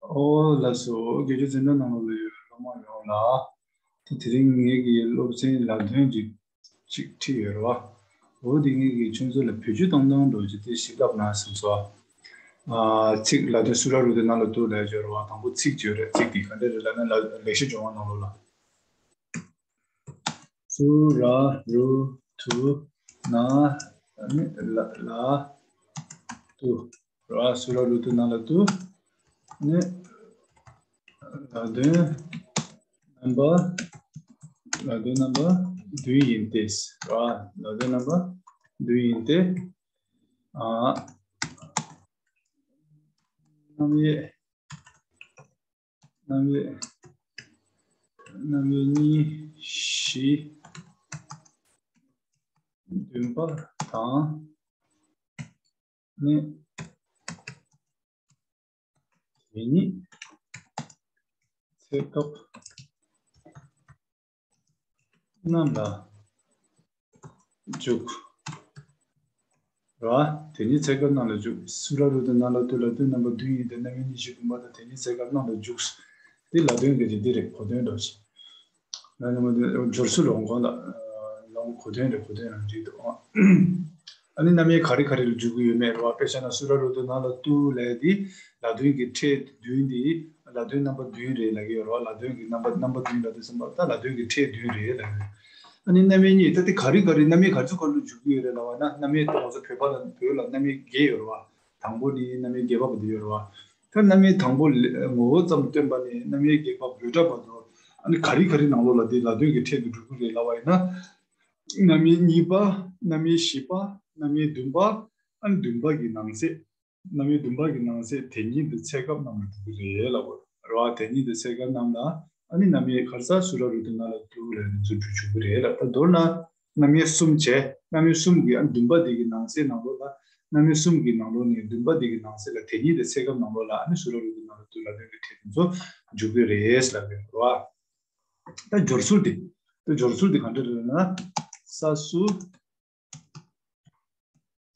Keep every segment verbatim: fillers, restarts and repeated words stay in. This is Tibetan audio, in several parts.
ཨོ་ལགས་སོ། དགེ་སྦྱོར་འཛིན་གྲྭ་ནང་ལོགས་ལ་ཡོད་སློབ་མ་ཡོངས་ལ། ད་དེ་རིང་ངེད་ཀྱི་སློབ་ཚན་ལ་དོན་གྱི་ཅིག་ཁྲིད་ཡོད་རེད་བ། འོ་དེ་ངེད་ཀྱི་ཁྱོད་ཚོ་ལ་བེད་སྤྱོད་བཏང་སྟངས་འདྲ་ཅིག་དེ་ཞིབ་ལབ་ན་བསམ་སོང་། ཨ། ཚིག་ལ་དོན་སུ་ར་རུ་དེ་ནང་ལ་འདུག་ལབ་ཡོད་རེད་བ། དང་པོ་ཚིག་ཅིག་ཡོད་རེད། ཚིག་དེ་ག་འདྲ་རེད་ལབ་ན་ལ་ལེགས་བཤད་ལྗོན་དབང་ནང་ལོགས་ལ། སུ་ར་རུ་དུ་ན་ནི་ལ་ལ་དུ། ར། སུ་ར་རུ་དུ་ན་ལ་དུ་ནི་ལ་དོན་རྣམ་པ། ལ་དོན་རྣམ་པ་བདུན་ཡིན་ཏེ། ར། ལ་དོན་རྣམ་པ་བདུན་ཡིན་ཏེ། ཨ། རྣམ་དབྱེ། རྣམ་དབྱེ། རྣམ་དབྱེ་གཉིས། བཞི། བདུན་པ་དང་ནི། དེ་ཉིད་ཚེ་སྐབས་རྣམས་ལ་འཇུག་ར། དེ་ཉིད་ཚེ་སྐབས་རྣམས་ལ་འཇུག་སུ་ར་རུ་དུ་ན་ལ་དུ་ལ་དོན་རྣམ་པ་བདུན་ཡིན་ཏེ། རྣམ་དབྱེ་གཉིས་བཞི་བདུན་པ་དང་། དེ་ཉིད་ཚེ་སྐབས་རྣམས་ལ་འཇུག་འདི་ལ་དོན་གྱི་རིགས་འདི་རེད། གོ་དོན་འདྲ་ཞིག་ལ་ནི་མ་དེ་སྦྱོར་ཚུལ་ལོང་གོ་ལ་ལོང་གོ་དོན་རེད། གོ་དོན་རང་རེད་འདུག་ཨ་ནི་རྣམ་དབྱེ་ག་རེ་ག་རེ་ལ་འཇུག་གི་ཡོད་མེད་རེད་བ། དཔེ་བཞག་ན་སུ་ར་རུ་དུ་ན་ལ་དུ་ལས་དེ་ལ་དོན་གྱི་ཕྲད་བདུན་དེ་ལ་དོན་རྣམ་པ་བདུན་རེད་ལབ་ཀྱི་ཡོད་རེད་བ། ལ་དོན་གྱི་རྣམ་པ་རྣམ་པ་བདུན་ལ་དོན་གསུམ་པ་ད་ལ་དོན་གྱི་ཕྲད་བདུན་རེད་ལབ་ཀྱི་ཡོད། ཨ་ནི་རྣམ་དབྱེ་གཉིས་ད་དེ་ག་རེ་ག་རེ་རྣམ་དབྱེ་ག་ཚོད་ག་ལ་འཇུག་གི་ཡོད་རེད་ལབ་པ་ན། རྣམ་དབྱེ་ད་ང་ཚོ་བོད་པ་ལ་བོད་ལ་རྣམ་དབྱེ་བརྒྱད་ཡོད་རེད་བ། དང་པོ་ནི་རྣམ་དབྱེ་བརྒྱད་པ་པོ་དེ་ཡོད་རེད་བ། ད་རྣམ་དབྱེ་དང་པོ་ལས་ངོ་བོ་ཙམ་སྟོན་པ་ནི་རྣམ་དབྱེ་བརྒྱད་པ་འབོད་སྒྲ་བར་དུ། ཨ་ནི་ག་རེ་ག་རེ་ནང་ལོགས་ལ་དེ་ལ་དོན་གྱི་ཕྲད་དུ་འགྲོ་གི་རེད་ལབ་པ་ཡིན་ན། རྣམ་དབྱེ་གཉིས་པ། རྣམ་དབྱེ་བཞི་པ། རྣམ་དབྱེ་བདུན་པ། ཨ་ནི་བདུན་པ་གི་ནང་གསེས། རྣམ་དབྱེ་བདུན་པ་གི་ནང་གསེས་དེ་ཉིད་དུ་ཚེ་སྐབས་རྣམས་ལ་འགྲོ་གི་རེད་ལབ་པ་རེད་བ། དེ་ཉིད་དུ་ཚེ་སྐབས་རྣམས་ལ། ཨ་ནི་རྣམ་དབྱེ་ག་རེ་ཟ་སུ་ར་རུ་དུ་ན་ལ་དུ་ལ་ནི་ཚུར་འགྲོ་འཇུག་གི་རེད་ལབ། ད་མདོར་ན། རྣམ་དབྱེ་གསུམ་བྱས། རྣམ་དབྱེ་གསུམ་གྱི་ཨ་བདུན་པ་དེ་གི་ནང་གསེས་ནང་ལོགས་ལ། རྣམ་དབྱེ་གསུམ་གྱི་ནང་ལོགས་ནས་བདུན་པ་དེ་གི་ནང་གསེས་ལ་དེ་ཉིད་དེ་ཚེ་སྐབས་ནང་ལོགས་ལ་ཨ་ནི་སུ་ར་རུ་དུ་ན་ལ་དུ་ལ་དོན་གྱི་ཕྲད་དེ་ཚོ་འཇུག་གི་རེད་ལབ་ཡོད་རེད་བ། ད་སྦྱོར་ཚུལ་དེ། ད་སྦྱོར་ཚུལ་དེ་ག་འདྲ་རེད་ལབ་ན། ས་སུ།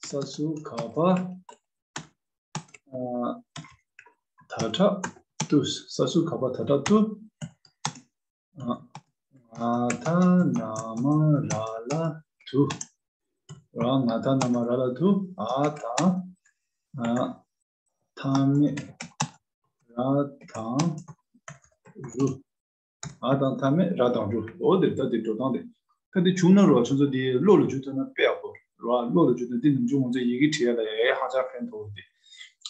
ས་སུ་ག་བ། ཨ། ད་དྲག་ཏུ། ས་སུ་ག་བ་ད་དྲག་ཏུ། ཨ། ང་ད་ན་མ་ར་ལ་དུ། ར། ང་ད་ན་མ་ར་ལ་དུ། ཨ་དང་། ཨ། མཐའ་མེད་ར་དང་རུ། ཨ་དང་མཐའ་མེད་ར་དང་རུ། འོ་དེ་ད་དེ་འགྲོ་སྟངས་དེ། ད་དེ་བྱུང་ན་རོ་ཁྱོད་ཚོ་དེ་བློ་ལ་འཇུག་ཐུབ་ན་དཔེ་ཡག་པོ་རེད་བ། བློ་ལ་འཇུག་ཐུབ་ན་དེ་ནམ་རྒྱུན་ང་ཚོ་ཡི་གེ་བྲིས་ཡ་ལ་ཡ་ཡ་ཧ་ཅང་ཕན་ཐོགས་དེ།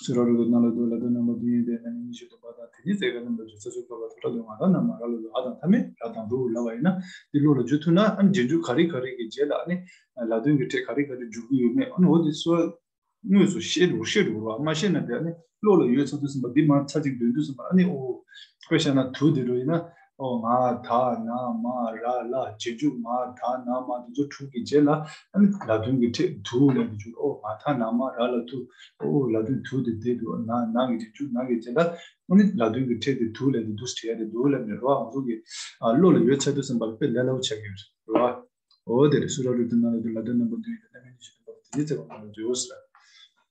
སུ་ར་རུ་དུ་ན་ལ་དུ་ལ་དོན་རྣམ་པ་བདུན་ཡིན་ཏེ། རྣམ་དབྱེ་གཉིས་བཞི་བདུན་པ་དང་། དེ་ཉིད་ཚེ་སྐབས་རྣམས་ལ་འཇུག་ས་སུ་ག་བ་ད་དྲག་ཏུ། ང་ད་ན་མ་ར་ལ་དུ། ཨ་དང་མཐའ་མེད་ར་དང་རུ་ལབ་པ་ཡིན་ན། དེ་བློ་ལ་འཇུག་ཐུབ་ན་ཨ་ནི་རྗེས་འཇུག་ག་རེ་ག་རེ་གི་རྗེས་ལ་ཨ་ནི་ལ་དོན་གྱི་ཕྲད་ག་རེ་ག་རེ་འཇུག་གི་ཡོད་མེད་ཨ་ནི་འོ་དེ་སུ། དངོས་སུ་ཤེས་འགྲོ་ཤེས་འགྲོ་བ། མ་ཤེས་ན་དེ་ནི་བློ་ལ་ཡོད་ཚར་དུས་ཙམ་པ་འདི་མར་ཚར་གཅིག་འདོན་དུས་ཙམ་པ་ཨ་ནི་ཨོ། དཔེ་བཞག་ན་དུ་དེ་འགྲོ་ཡིན་ན། ཨོ། ང་ད་ན་མ་ར་ལ། རྗེས་འཇུག་ང་ད་ན་མ་དེ་ཚོ་དྲུག་གི་རྗེས་ལ་ཨ་ནི་ལ་དོན་གྱི་ཕྲད་དུ་ལབ་དུས་ཨོ། ང་ད་ན་མ་ར་ལ་དུ། ཨོ། ལ་དོན་དུ་དེ་དེ་དུ། ན་ན་གི་རྗེས་འཇུག་ན་གི་རྗེས་ལ་ཨ་ནི་ལ་དོན་གྱི་ཕྲད་དེ་དུ་ལབ་དུས་དུ་ཟེར་ཡ་དེ་དུ་ལབ་ནས་རོ། ང་ཚོ་གི་ཨ་བློ་ལ་ཡོད་ཚར་དུས་ཙམ་པ་དཔེ་ལས་སླ་པོ་ཆགས་ཀྱི་རེད་རོ། འོ་དེ་རེད། སུ་ར་རུ་དུ་ན་ལ་དུ་ལ་དོན་རྣམ་པ་བདུན་ཡིན་ཏེ། རྣམ་དབྱེ་གཉིས་བཞི་བདུན་པ་དེ་ཉིད་ཚེ་སྐབས་རྣམས་ལ་འཇུག་ཟེར།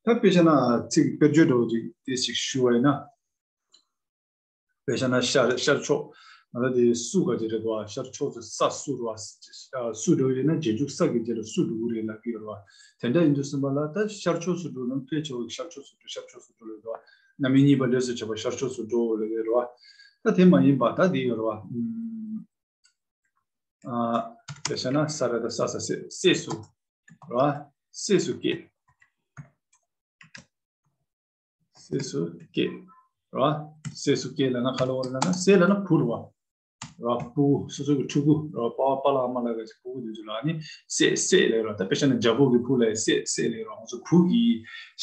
ད་དཔེ་བཞག་ན་ཚིག་དཔེར་བརྗོད་འདྲ་བོ་ཅིག་དེ་ཞིག་ཞུ་བ་ཡིན་ན། དཔེ་བཞག་ན་ཤར་ཤར་ཕྱོགས། ང་ད་དེ་སུ་ག་ཅིག་རེད་དོ། ཤར་ཕྱོགས་སུ་ས་སུ་རུ་བ། སུ་འགྲོ་ཡིན་ན་རྗེས་འཇུག་ས་གི་རྗེས་ལ་སུ་འགྲོ་གི་རེད་ལབ་ཀྱི་ཡོད་རེད་བ། དེ་འདྲ་ཡིན་དུས་ཙམ་པ་ལ་ད་ཤར་ཕྱོགས་སུ་འགྲོ་ན་ཕལ་ཆེ་བ་ཤར་ཕྱོགས་སུ་འགྲོ། ཤར་ཕྱོགས་སུ་འགྲོ་ལབ་དོ། རྣམ་དབྱེ་གཉིས་པ་ལས་སུ་བྱས་པ་ཤར་ཕྱོགས་སུ་འགྲོ་ལབ་ཀྱི་ཡོད་རེད་བ། ད་དེ་མ་ཡིན་པ་ད་དེ་ཡོད་རེད་བ། ཨ། དཔེ་བཞག་ན་ས་ར་ད་ས་ས་སེ་སེ་སུ་ར། སེ་སུ་སྐྱེས། སེ་སུ་སྐྱེས་ར། སེ་སུ་སྐྱེས་ལབ་ན་ག་ལ་འོ་ལབ་ན་སེ་ལབ་ན་བུ་རུ་བ། ར་བུ་སོ་སོ་གི་ཕྲུ་གུ་ར། པ་པ་ལ་མ་ལ་ག་ཅིག་ཕྲུ་གུ་དེ་ཚོ་ལ་ནི་སེ་སེ་ལབ་ར། ད་དཔེ་བཞག་ན་རྒྱལ་པོ་གི་བུ་ལ་སེ་སེ་ལབ་ར། ང་ཚོ་བུ་གི་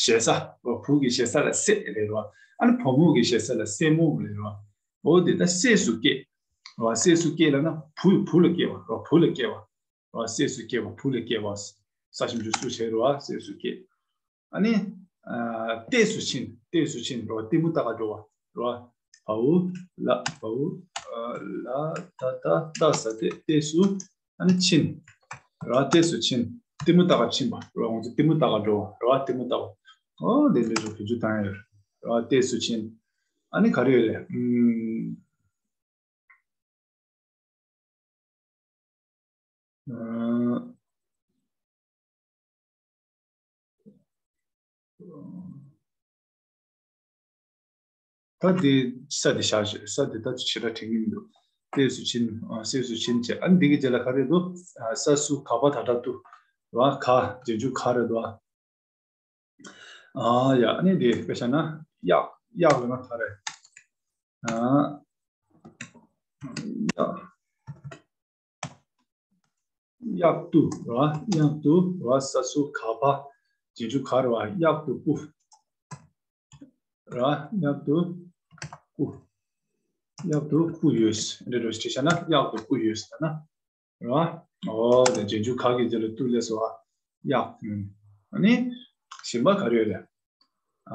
ཞེ་ས་ར། བུ་གི་ཞེ་ས་ལ་སེ་ལབ་ར། ཨ་ནི་བུ་མོ་གི་ཞེ་ས་ལ་སེ་མོ་ལབ་ར། འོ་དེ་ད་སེ་སུ་སྐྱེས་ར། སེ་སུ་སྐྱེས་ལབ་ན་བུ་བུ་ལ་སྐྱེས་པ་ར། བུ་ལ་སྐྱེས་པ། ར། སེ་སུ་སྐྱེས་པ། བུ་ལ་སྐྱེས་པ། ས་ཞབས་ཀྱུ་སུ་བྱས་ར། སེ་སུ་སྐྱེས། ཨ་ནི། ཨ། ལྟས་སུ་ཕྱིན། ལྟས་སུ་ཕྱིན་ར། ལྟད་མོ་ལྟ་ག་འགྲོ་བ་ར། བའུ་ལ་བའུ་ཨ་ལ་ད་ད་ད་ས་ལྟས་ལྟས་སུ་ཨ་ནི་ཕྱིན་ར། ལྟས་སུ་ཕྱིན། ལྟད་མོ་ལྟ་ག་ཕྱིན་པ་ར། ང་ཚོ་ལྟད་མོ་ལྟ་ག་འགྲོ་བ་ར། ལྟད་མོ་ལྟ་བ། ཨོ་ལེ་ལེ་རུ་བེད་སྤྱོད་བཏང་ཡ་ཡོད། ར་ཏེ་སུ་ཆེན། ཨ་ནི་ག་རེ་ཡོད་རེད། ཨུམ། ཨ། ད་དེ་ས་དེ་བཞག་ཞེས་ས་དེ་ད་ཆེ་ཕྲ་དྲན་གྱི་མི་འདུག་ཏེ་སུ་ཆེན། ཨ། སེ་སུ་ཆེན་བྱས། ཨ་ནི་འདི་གི་རྗེས་ལ་ག་རེ་འདུག་ཨ། ས་སུ་ག་པ་ད་ད་ཏུ། ར་ག་རྗེས་འཇུག་ག་རེད་འདུག་ཨ། ཡ། ཨ་ནི་འདི་དཔེ་བཞག་ན་གཡག་གཡག་ལབ་ན་ག་རེད། ཨ། གཡག་གཡག་ཏུ་ར། གཡག་ཏུ་ར། ས་སུ་ག་པ་རྗེས་འཇུག་ག་རེད་བ། གཡག་ཏུ་སྤུ། ར། གཡག་ཏུ་སྤུ། གཡག་ཏུ་སྤུ་ཡོད། འདི་འདྲ་ཞིག་བྱས་ན་གཡག་ཏུ་སྤུ་ཡོད་ཟེར་ན། ར། ཨོ་དེ་རྗེས་འཇུག་ག་གི་རྗེས་ལ་ཏུ་སླེབས་སོང་བ། གཡག་ཨ་ནི་གཞན་པ་ག་རེ་ཡོད་རེད། ཨ།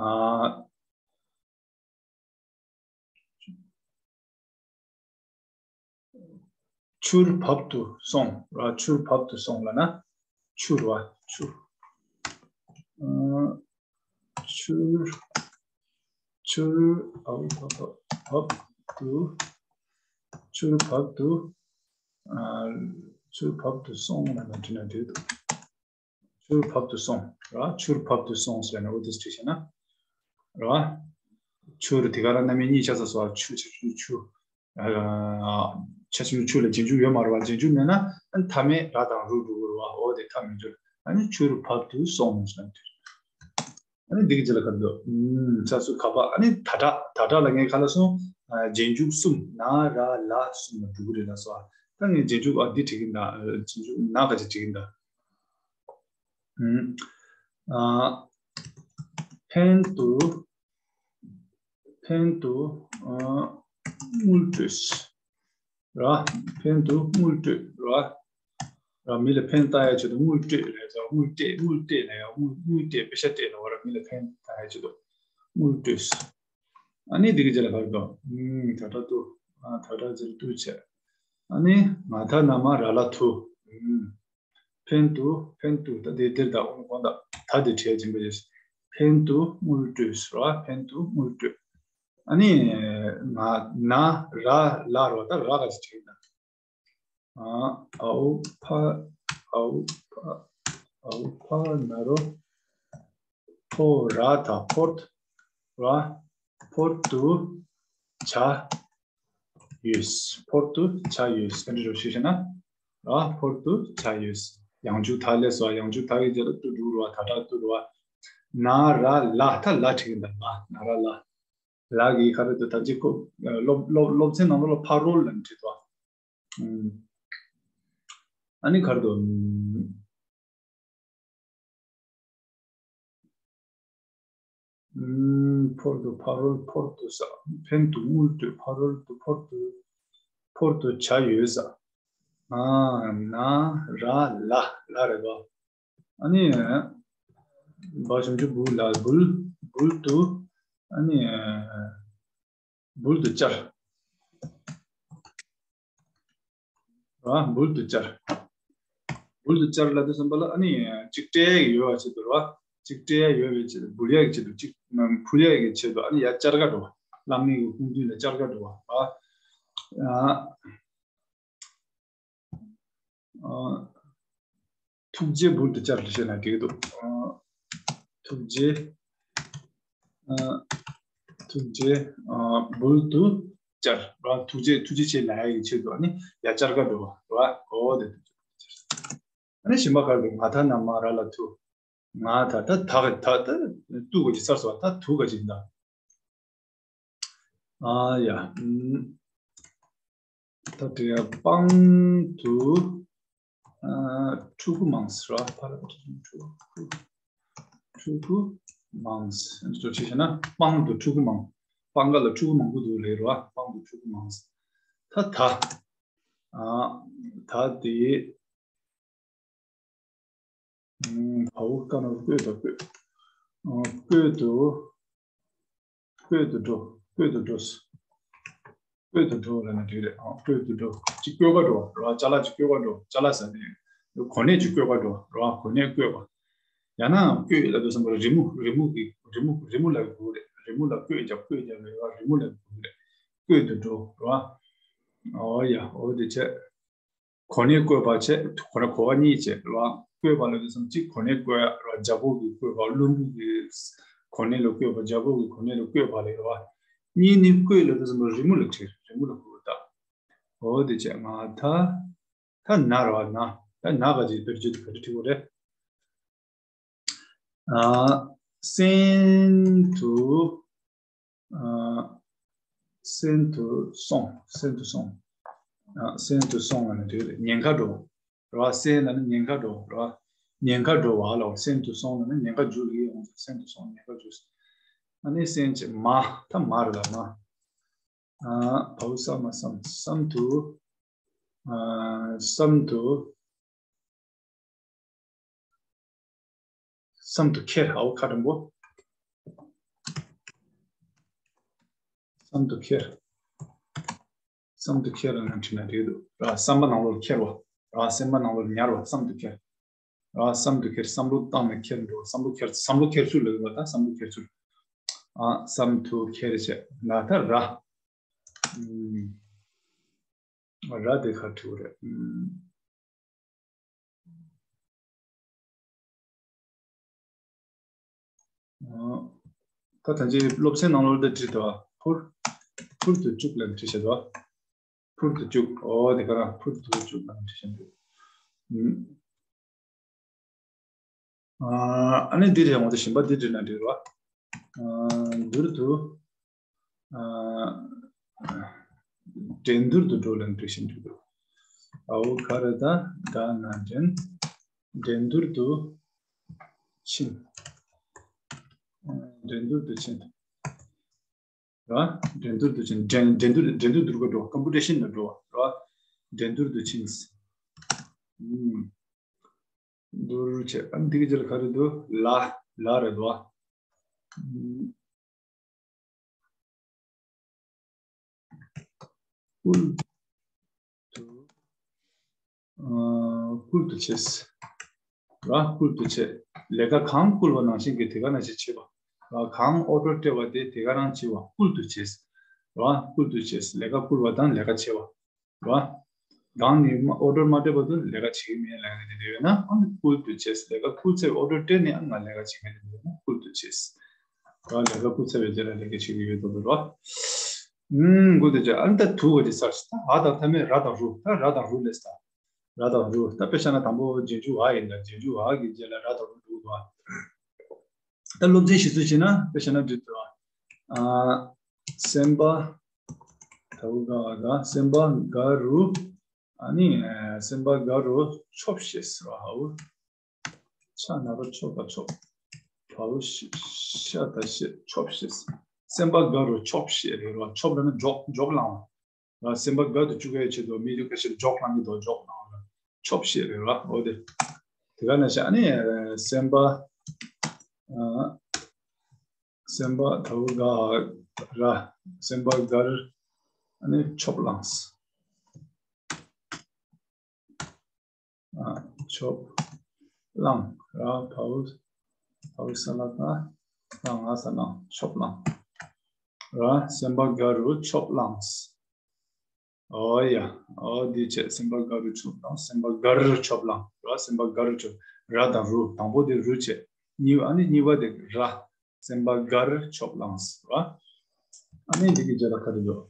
ཆུར་བབ་ཏུ་སོང་། ར། ཆུར་བབ་ཏུ་སོང་ལབ་ན། ཆུར་བ། ཆུར། ཨ། ཆུར། ཆུར། ཨ། བབ། བབ་ཏུ། ཆུར་བབ་ཏུ། ཨ། ཆུར་བབ་ཏུ་སོང་ལབ་ན་འགྲིག་ན་འགྲིག་འདུག་ཆུར་བབ་ཏུ་སོང་། ར། ཆུར་བབ་ཏུ་སོང་ཟེར་ན་འོ་དེ་བྲིས་ཤེ་ན། ར། ཆུར་དེ་ག་རང་རྣམ་དབྱེ་གཉིས་ཆགས་ས་སོ། ཆུ། ཆུ། ཆུ། ཆུ། ཨ། ཆ་ཆུ་ཆུ་ལ་རྗེས་འཇུག་ཡོད་མ་རེད་བ། རྗེས་འཇུག་མེད་ན་ཨ་ནི་མཐའ་མེད་ར་དང་རུ་འགྲོ་གི་རེད་བ། འོ་དེ་མཐའ་མེད་འགྲོ། ཨ་ནི་ཆུར་བབ་ཏུ་སོང་ཟེར་ན་འགྲིག་ཨ་ནི་འདི་གི་རྗེས་ལ་ག་རེ་འདུག་ཨུམ། ས་སུ་ག་པ། ཨ་ནི་ད་དྲག་ད་དྲག་ལ་ངས་ག་ལ་སོང་། ཨ། རྗེས་འཇུག་གསུམ། ན་ར་ལ་གསུམ་ལ་འགྲོ་གི་རེད་ལ་སོ། ད་ངས་རྗེས་འཇུག་ཨ་འདི་བྲིས་ཀྱིན་ད། ཨ། རྗེས་འཇུག་ན་ག་ཅིག་བྲིས་ཀྱིན་ད། ཨུམ། ཨ། འཕེན་དུ། འཕེན་དུ། ཨ། དངུལ་སྤྲོད། ར། འཕེན་དུ་དངུལ་སྤྲོད། ར། ར། མི་ལ་ཕན་བཏགས་ཡ་ཆེད་དུ་དངུལ་སྤྲོད་རེད་ཟེར། དངུལ་སྤྲད། དངུལ་སྤྲད་ལ་ཡ། དངུལ། དངུལ་སྤྲད། པེ་ཤ་སྤྲད་ལ་བ་ར། མི་ལ་ཕན་བཏགས་ཡ་ཆེད་དུ་དངུལ་སྤྲོད། ཨ་ནི་འདི་གི་རྗེས་ལ་ག་རེ་འདུག་ཨུམ། ད་དྲག་ཏུ། ཨ། ད་དྲག་ཟེར་ཏུ་བྱས། ཨ་ནི་ང་ད་ན་མ་ར་ལ་ཐུ། ཨུམ། འཕེན་དུ། འཕེན་དུ། ད་དེ་དེར་ད་འོང་གོང་ད་ད་དེ་བྲལ་ཅིང་པ་ཡོད། འཕེན་དུ་དངུལ་སྤྲོད་ཟེར་བ། འཕེན་དུ་དངུལ་སྤྲོད། ཨ་ནི་ང་ན་ར་ལ་རོ། ད་ར་ག་ཅིག་བྲིས་ན། ཨ། ཨའོ་ཕ། ཨའོ་ཕ། ཨའོ་ཕ་ན་རོ། ཕོ་ར་ད་ཕོར་དུ། ར། ཕོར་དུ་བྱ་ཡོད། ཕོར་དུ་བྱ་ཡོད། ག་འདྲ་རེད་ཞུས་ཤེ་ན། ར། ཕོར་དུ་བྱ་ཡོད། ཡང་འཇུག་ད་སླེབས་སོང་། ཡང་འཇུག་ད་གི་རྗེས་ལ་ཏུ་འགྲོ་རུ་བ། ད་དྲག་ཏུ་རུ་བ། ན་ར་ལ། ད་ལ་བྲིས་ཀྱིན་ད། ལ། ན་ར་ལ། ལ་གི་ག་རེ་འདུག་ད་ཅི་ཁོ་སློབ་སློབ་སློབ་ཚན་ནང་ལོགས་ལ་ཕ་རོལ་ལབ་བྲིས་འདུག་ཨ་ནི་ག་རེ་འདུག་ཨུམ། ཕོར་དུ་ཕ་རོལ་ཕོར་དུ་ས། འཕེན་དུ་དངུལ་སྤྲོད། ཕ་རོལ་དུ་ཕོར་དུ། ཕོར་དུ་བྱ་ཡོད་ས། ཨ། ན་ར་ལ། ལ་རེད་པ། ཨ་ནི། བ་ཞབས་ཀྱུ་བུ་ལ་འབུལ། འབུལ་དུ། ཨ་ནི། འབུལ་དུ་བཅར། ར། འབུལ་དུ་བཅར། འབུལ་དུ་བཅར་ལབ་དུས་ཙམ་པ་ལ་ཨ་ནི་གཅིག་སྤྲད་ཡག་ཡོད་པ་ཆེད་དུ་ར། གཅིག་སྤྲད་ཡག་ཡོད་པའི་ཆེད་དུ། འབུལ་ཡག་གི་ཆེད་དུ། གཅིག་ཕུལ་ཡག་གི་ཆེད་དུ། ཨ་ནི་ཡར་བཅར་ག་འགྲོ་བ། བླ་མའི་གི་སྐུ་མདུན་ལ་བཅར་ག་འགྲོ་བ། ར། ཨ། ཨ། ཐུགས་རྗེ་འབུལ་དུ་བཅར་ཞེས་ན་འགྲིག་གི་འདུག་ཨ། ཐུགས་རྗེ། ཨ། ཐུགས་རྗེ། ཨ། འབུལ་དུ་བཅར། ར། ཐུགས་རྗེ། ཐུགས་རྗེ་ཆེ་ལབ་ཡག་གི་ཆེད་དུ་ཨ་ནི་ཡར་བཅར་ག་འགྲོ་བ། ར། འོ་དེ། ཨ་ནི་གཞན་པ་ག་རེ་འདུག་ང་ད་ན་མ་ར་ལ་ཐུ། ང་ད་ད་ད་ད་ད་ཏུ་ག་ཅིག་ཚར་སོང་། ད་ཐུ་ག་ཅིག་ད། ཨ་ཡ། ཨུམ། ད་དེ་སྤང་དུ། ཨ། ཕྲུ་གུ་མང་ཟེར་བ། ཕ་ར་ཕྲུ་གུ། ཕྲུ་གུ་མང་ཟེར་བྱས་ན་སྤང་དུ་ཕྲུ་གུ་མང་། སྤང་ག་ལ་ཕྲུ་གུ་མང་པོ་འདུག་ལབ་རེད་བ། སྤང་དུ་ཕྲུ་གུ་མང་ཟེར། ད་ད། ཨ། ད་དེ། ཨུམ། བའོ་ཀ་ན་བཀོད་དོ་བཀོད། ཨ། བཀོད་དོ། བཀོད་དུ་འགྲོ། བཀོད་དུ་འགྲོ། བཀོད་དུ་འགྲོ་ལབ་ན་འགྲིག་རེད། ཨ། བཀོད་དུ་འགྲོ། ཅིག་བཀོད་ག་འགྲོ་བ། ར། ཅ་ལག་ཅིག་བཀོད་ག་འགྲོ། ཅ་ལག་ཟེར་ནས་གོ་གནས་ཅིག་བཀོད་ག་འགྲོ་བ། ར། གོ་གནས་བཀོད་པ། ཡང་ན་བཀོད་ལབ་དུས་ཙམ་པ་ལ་རི་མོ། རི་མོ་གི་རི་མོ། རི་མོ་ལབ་དགོས་རེད། རི་མོ་ལ་བཀོད་རྒྱབ་བཀོད་རྒྱབ་ལ་ཡོད་རི་མོ་ལ་བཀོད་རེད། བཀོད་དུ་འགྲོ་རེད་བ། ཨོ་ཡ་ཨོ་དེ་བྱས། གོ་གནས་བཀོད་པ་བྱས་གོ་གནས་གོ་བ་གཉིས་བྱས་རེད་བ། བཀོད་པ་ལ་དུས་ཙམ་གཅིག་གོ་གནས་བཀོད་ཡ་རེད་བ། རྒྱལ་པོ་གི་བཀོད་པ་བློན་པོ་གི་གོ་གནས་ལ་བཀོད་པ་རྒྱལ་པོ་གི་གོ་གནས་ལ་བཀོད་པ་ལ་རེད་བ། གཉིས་ནི་བཀོད་ལ་དུས་ཙམ་རི་མོ་ལ་བྲིས་རི་མོ་ལ་བཀོད་ད། ཨོ་དེ་བྱས་ང་ད། ད་ན་ར་བ་ན། ད་ན་ག་ཅིག་བེད་སྤྱོད་ག་རེ་བྲིས་དགོས་རེད། ཨ། send to ཨ། send to song send to song ཨ། send to song ལ་ནི་བྲིས་རེད། ཉེན་ཁ་འགྲོ་ར་བ། send ལ་ནི་ཉེན་ཁ་འགྲོ་ར་བ། ཉེན་ཁ་འགྲོ་བ་ལ་send to song ལ་ནི་ཉེན་ཁ་འཇུག་ལ་ཡོང་send to song ཉེན་ཁ་འཇུག་ཨ་ནི་send བྱས་མ་ད་མ་རེད་ལ་མ། ཨ། བའུ་ས་མ་བསམ་བསམ་དུ། ཨ། བསམ་དུ། བསམ་དུ་ཁྱེར། ཨའོ་ཁ་འགྲེང་བུ། བསམ་དུ་ཁྱེར། བསམ་དུ་ཁྱེར་ལ་ནི་བྲིས་ན་འགྲིག་འདུག་ར། བསམ་པ་ནང་ལོགས་ལ་ཁྱེར་བ། ར། སེམས་པ་ནང་ལོགས་ལ་ཉར་བ། བསམ་དུ་ཁྱེར། ར། བསམ་དུ་ཁྱེར། བསམ་བློ་བཏང་ནས་ཁྱེར་འགྲོ། བསམ་བློ་ཁྱེར། བསམ་བློ་ཁྱེར་ཚུལ་ལ་ཡོད་པ་དང་བསམ་བློ་ཁྱེར་ཚུལ། ཨ། བསམ་དུ་ཁྱེར་བྱས་ན་ད་ར། ཨུམ། ར་དེ་ག་བྲིས་རེད། ཨུམ། ཨ། ད་ཐམས་ཅད་སློབ་ཚན་ནང་ལོགས་ལ་བྲིས་འདུག་ཕུར། ཕུར་དུ་བཅུག་ལབ་བྲིས་བཞག་འདུག་ཕུར་དུ་བཅུག་ཨོ་དེ་ག་རང་ཕུར་དུ་བཅུག་ལབ་བྲིས་བཞག་འདུག་ཨ། ཨ་ནི་འདི་རེད། འོ་དེ་གཞན་པ་འདི་བྲིས་ན་འགྲིག་རེད་བ། ཨ། མདུར་དུ། ཨ། འགྲན་བསྡུར་དུ་འགྲོ་ལ་འགྲིག་བཞིན་འགྲིག་འདུག་ཨའོ་ག་ར་ད་ད་ན་འགྲན། འགྲན་བསྡུར་དུ་ཕྱིན། འགྲན་བསྡུར་དུ་ཕྱིན། ར། འགྲན་བསྡུར་དུ་ཕྱིན། འགྲན་འགྲན་བསྡུར་འགྲན་བསྡུར་འགྲོ་བ། ཀམ་པི་ཊི་ཤན་ལ་འགྲོ་བ། ར། འགྲན་བསྡུར་དུ་ཕྱིན། ཨུམ། བསྡུར་བྱས། ཨ། འདི་གི་རྗེས་ལ་ག་རེ་འདུག་ལ། ལ་རེད་འདུག་ཨུམ། ཁུལ་དུ། ཨ། ཁུལ་དུ་བྱས། ར། ཁུལ་དུ་བྱས། ལས་ཀ་གང་བསྐུལ་བ་ནང་བཞིན་གྱི་དེ་ག་ནང་བཞིན་བྱེད་པ། ར། གང་ཨོ་ཌར་སྤྲད་པ་དེ་དེ་ག་རང་བྱེད་པ། ཁུལ་དུ་བྱས། ར། ཁུལ་དུ་བྱས། ལས་ཀ་བསྐུལ་བ་དང་ལས་ཀ་བྱེད་པ། ར། གང་ནས་ཨོ་ཌར་མ་སྤྲད་པ་དུ་ལས་ཀ་བྱེད་ཀྱི་མེད་ལབ་ནས་དེ་འདྲ་ཡོད་ན། ཨ་ནི་ཁུལ་དུ་བྱས། ལས་ཀ་བསྐུལ་ཚེ་ཨོ་ཌར་སྤྲད་ནས་ཨ་ང་ལས་ཀ་བྱེད་མཁན་དེ་འདྲ་ཡོད་ན་ཁུལ་དུ་བྱས། ར། ལས་ཀ་བསྐུལ་ཚར་བའི་རྗེས་ལ་ལས་ཀ་བྱེད་ཀྱི་ཡོད་དོ་ར། ཨུམ། དགོས་དེ་ཅག་ཨ་ནི་ད་དུ་བ་ཅི་ཚར་ཞིག་ད་འ་དང་མཐའ་མེད་ར་དང་རུ། ད་ར་དང་རུ་ལས་ད། ར་དང་རུ། ད་དཔེ་བཞག་ན་དང་པོ་རྗེས་འཇུག་འ་ཡིན་ད། རྗེས་འཇུག་འ་གི་རྗེས་ལ་ར་དང་རུ་འདུག་བ། ད་སློབ་ཚན་ཞིག་ཚུལ་བྱས་ན་དཔེ་བཞག་ན་འདི་ལྟ་བུ། ཨ། སེམས་པ། ད་འུ་ག་འ་ག་སེམས་པ་དགའ་རུ། ཨ་ནི་སེམས་པ་དགའ་རུ་ཆོབ་ཤེས་ཟེར་བ་འ་འུ། ཆ་ན་རོ་ཆོ་ག་ཆོབ། བ་འུ་ཤ་ཤ་ད་ཤེས་ཆོབ་ཤེས། སེམས་པ་དགའ་རུ་ཆོབ་ཤེས་རེད་རོ། ཆོབ་ལབ་ན་འཇོག་འཇོག་ལངས་བ། སེམས་པ་དགའ་དུ་བཅུག་ཡའི་ཆེད་དུ་མི་དུ་ཁ་ཤས་འཇོག་ལངས་ཀྱི་འདུག་འཇོག་ལངས་ལ་ཆོབ་ཤེས་རེད་རོ། འོ་དེ། དེ་ག་ནང་བཞིན་ཨ་ནི་སེམས་པ། ཨ། སེམས་པ་ད་འུ་ག་འ་ར། སེམས་པ་དགའ་རུ་ཨ་ནི་ཆོབ་ལངས། ཨ། ཆོབ་ལངས་ར། བ་འུ་བ་འུ་ས་ལ་ད་ལ་ང་ས་ལངས་ཆོབ་ལངས་ར། སེམས་པ་དགའ་རུ་ཆོབ་ལངས། ཨོ་ཡ། ཨོ་འདི་བྱས། སེམས་པ་དགའ་རུ་ཆོབ་ལངས། སེམས་པ་དགའ་རུ་ཆོབ་ལངས་ར། སེམས་པ་དགའ་རུ་ཆོབ། ར་དང་རུ། དང་པོ་དེ་རུ་བྱས། གཉིས་པ་ཨ་ནི་གཉིས་པ་དེ་ར། སེམས་པ་དགའ་རུ་ཆོབ་ལངས་ར། ཨ་ནི་འདི་གི་རྗེས་ལ་ག་རེ་འདུག་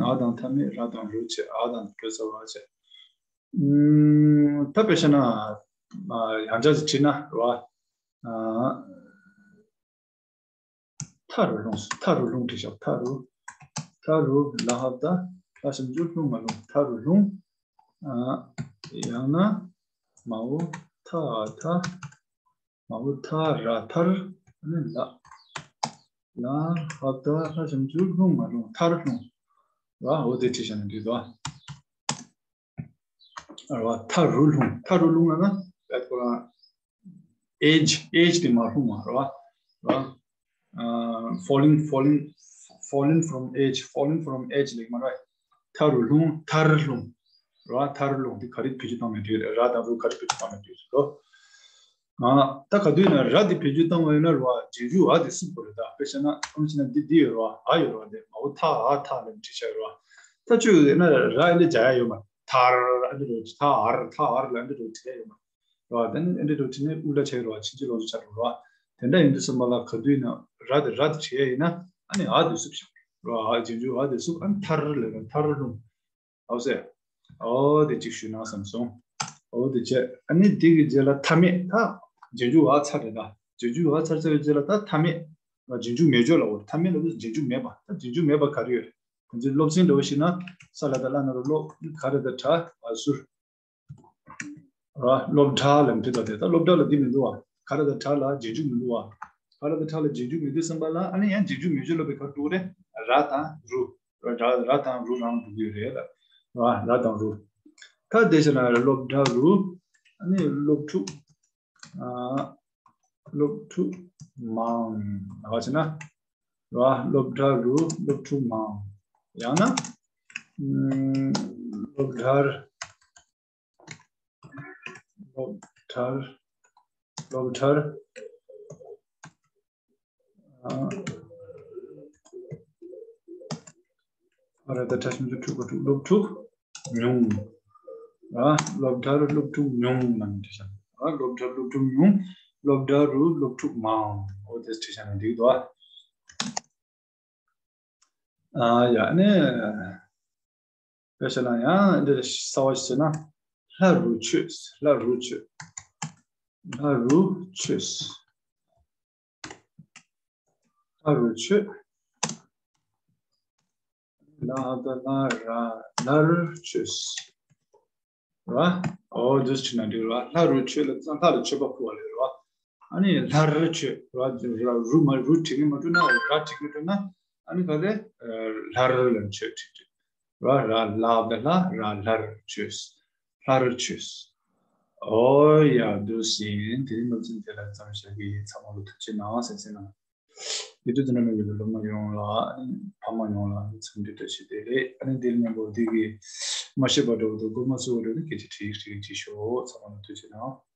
ཨ་དང་མཐའ་མེད་ར་དང་རུ་བྱས། འ་དང་བྲོས་ས་བ་བྱས། ཨུམ། ད་དཔེ་བཤད་ན། ཨ། ཡང་བསྐྱར་ཅིག་བྲིས་ན་རེད་བ། ཨ། མཐའ་རུ་ལྷུང་། མཐའ་རུ་ལྷུང་བྲིས་ཤག་མཐའ་རུ། མཐའ་རུ་ལ་ཧབ་ད་ལྷ་ཞབས་ཀྱུ་ལྷུང་ང་ལྷུང་། མཐའ་རུ་ལྷུང་། ཨ། ཡང་ན་མ་འོ་མཐའ་ཨ་མཐའ། མ་འོ་མཐའ་ར་མཐར། ཨ་ནི་ལ། ལ་ཧབ་ད་ལྷ་ཞབས་ཀྱུ་ལྷུང་ང་ལྷུང་། མཐར་ལྷུང་། ར། འོ་དེ་བྲིས་བཞག་ན་འགྲིག་འདུག་ར་བ། མཐའ་རུ་ལྷུང་། མཐའ་རུ་ལྷུང་ལབ་ན་ད་ཁོ་རང་edge edge དེ་མར་ལྷུང་བ་ར་བ། ར། ཨ། falling falling falling from edge falling from edge ལབ་མ་རེད། མཐའ་རུ་ལྷུང་། མཐར་ལྷུང་། ར། མཐར་ལྷུང་དེ་ག་རེ་བེད་སྤྱོད་བཏང་ན་འགྲིག་རེད། ར་དང་རུ་ག་རེ་བེད་སྤྱོད་བཏང་ན་འགྲིག་རེད་དོ། ཨ། ད་ག་དུས་ན་ར་དེ་བེད་སྤྱོད་བཏང་བ་ཡིན་ན་རོ། རྗེས་འཇུག་འ་དེ་བསུབ་དགོས་རེད། ད་དཔེ་བཤད་ན་ཨམ་ཆི་ན་འདི་འདི་ཡོད་རོ། འ་ཡོད་རོ། དེ་མ་འོ་ཐ་འ་ཐ་ལབ་བྲིས་བྱ་ཡོད་རོ། ད་ཆུ་ཡོད་ན་ར་ཨེ་འདྲ་བྱ་ཡ་ཡོད་མ། ཐར་ཨེ་འདྲ་རོ། ཐ་འར་ཐ་འར་ལ་ཨེ་འདྲ་རོ་བྲིས་ཡ་ཡོད་མ་རོ། ད་ནི་ཨེ་འདྲ་རོ་བྲིས་ནས་ཨུ་ལ་ཆ་ཡོད་རོ། ཕྱིན་ཅི་ལོག་ཏུ་ཆ་རོ་རོ། དེ་འདྲ་ཡིན་དུས་ཙམ་པ་ལ་ག་དུས་ན་ར་དེ་ར་དེ་བྲིས་ཡ་ཡིན་ན་ཨ་ནི་འ་དེ་བསུབ་བྱ་རོ། རྗེས་འཇུག་འ་དེ་བསུབ། ཨ་ནི་ཐར་ལབ་ན་ཐར་རུང་། ཨོ་སེ། ཨོ་དེ་གཅིག་ཞུས་ན་བསམ་སོང་། ཨོ་དེ་བྱས། ཨ་ནི་དེ་གི་རྗེས་ལ་མཐའ་མེད། ད་རྗེས་འཇུག་འ་ཚར་རེད། ད་རྗེས་འཇུག་འ་ཚར་ཚར་བའི་རྗེས་ལ་ད་མཐའ་མེད། རྗེས་འཇུག་མེད་བརྗོད་ལ་འོ། མཐའ་མེད་ལ་རྗེས་འཇུག་མེད་པ། ད་རྗེས་འཇུག་མེད་པ་ག་རེ་ཡོད་རེད། ཁོང་ཚོའི་སློབ་ཚན་འདྲ་བོ་ཞིག་ན་ས་ལ་ད་ལ་ན་རོ་ལོ། ག་ར་ད་གྲ་བ་ཟུར། ར་སློབ་གྲྭ་ལབ་དུས་ད་དེ་ད་སློབ་གྲྭ་ལ་འདི་མི་འདུག་བ། ག་ར་ད་གྲ་ལ་རྗེས་འཇུག་མི་འདུག་བ། ག་ར་ད་གྲ་ལ་རྗེས་འཇུག་མི་འདུག་བསམ་པ་ལ་ཨ་ནི་ཡང་རྗེས་འཇུག་མེད་བརྗོད་ལ་བའི་ག་འགྲོ་གི་རེད། ར་དང་རུ། ར་ར་དང་རུ་རང་འགྲོ་གི་རེད་ལ། ར་ར་དང་རུ། ད་དེ་བྱས་ན་སློབ་གྲྭ་རུ། ཨ་ནི་སློབ་ཕྲུག་ཨ། སློབ་ཕྲུག་མང་། ལ་བ་བྱས་ན། ར་སློབ་གྲྭ་རུ་སློབ་ཕྲུག་མང་། ཡང་ན། ཨམ། སློབ་གྲྭར། སློབ་གྲྭར། སློབ་གྲྭར། ཨ། ཨ་ར་ད་གྲ་སུམ་ཅུ་དྲུག་པ་དྲུག་སློབ་ཕྲུག་ཉུང་། ཨ། སློབ་གྲྭར་སློབ་ཕྲུག་ཉུང་ལབ་ནས་བྲིས་བཞག་ཨ། སློབ་གྲྭར་སློབ་ཕྲུག་ཉུང་། སློབ་གྲྭ་རུ་སློབ་ཕྲུག་མང་། ཨོ་དེ་བྲིས་བཞག་ན་འགྲིག་འདུག་ཨ། ཨ་ཡ་ནི། དཔེ་བཤད་ན་ཡང་འདི་གསར་བ་ཞིག་བྱས་ན། ལྷ་རུ་ཆོས། ལྷ་རུ་ཆོས། ལྷ་རུ་ཆོས། ལྷ་རུ་ཆོས། ལ་ད་ལ་ར་ལྷ་རུ་ཆོས། ར། ཨོ་འདུག་སེ་བྲིས་ན་འགྲིག་ར། ལྷ་རུ་ཆོས་ལ་ལྷ་ལ་མཆོད་པ་ཕུལ་བ་ལས་ར། ཨ་ནི་ལྷ་རུ་ཆོས་ར། ར་རུ་མ་རུ་བྲིས་ནས་མ་བྲིས་ན་ར་བྲིས་ནས་བྲིས་ན་ཨ་ནི་ག་རེ། ལྷ་རུ་ལ་ཆོས་བྲིས་བྲིས། ར་ར་ལ་བ་ལ་ར་ལྷ་རུ་ཆོས། ལྷ་རུ་ཆོས། ཨོ་ཡ་འདུག་སེ་ཡིན། དེ་རིང་སློབ་ཚན་དེ་ལ་མཚམས་བཞག་གི་ཡིན། ཚང་མ་ལ་ཐུགས་རྗེ་གནང་ཟེར་ཟེར་ན། ཡིད་དུ་འཛིན་ར་མེད་པའི་སློབ་མ་ཡོངས་ལ། ཨ་ནི་ཕ་མ་ཡོངས་ལ་འཚམས་འདྲི་བཀྲ་ཤིས་བདེ་ལེགས། ཨ་ནི་འདིར་མཉམ་པོ་འདི་གི་མ་ཤེས་པ་འདྲ་བོ་འདུག་དགོས་མ་ཚོར་བ་འདྲ་བོ་འདུག་སྐད་ཆ་དྲིས་དྲིས་ཅིག་ཤོག་ཚང་མ་ལ་ཐུགས་རྗེ་གནང་།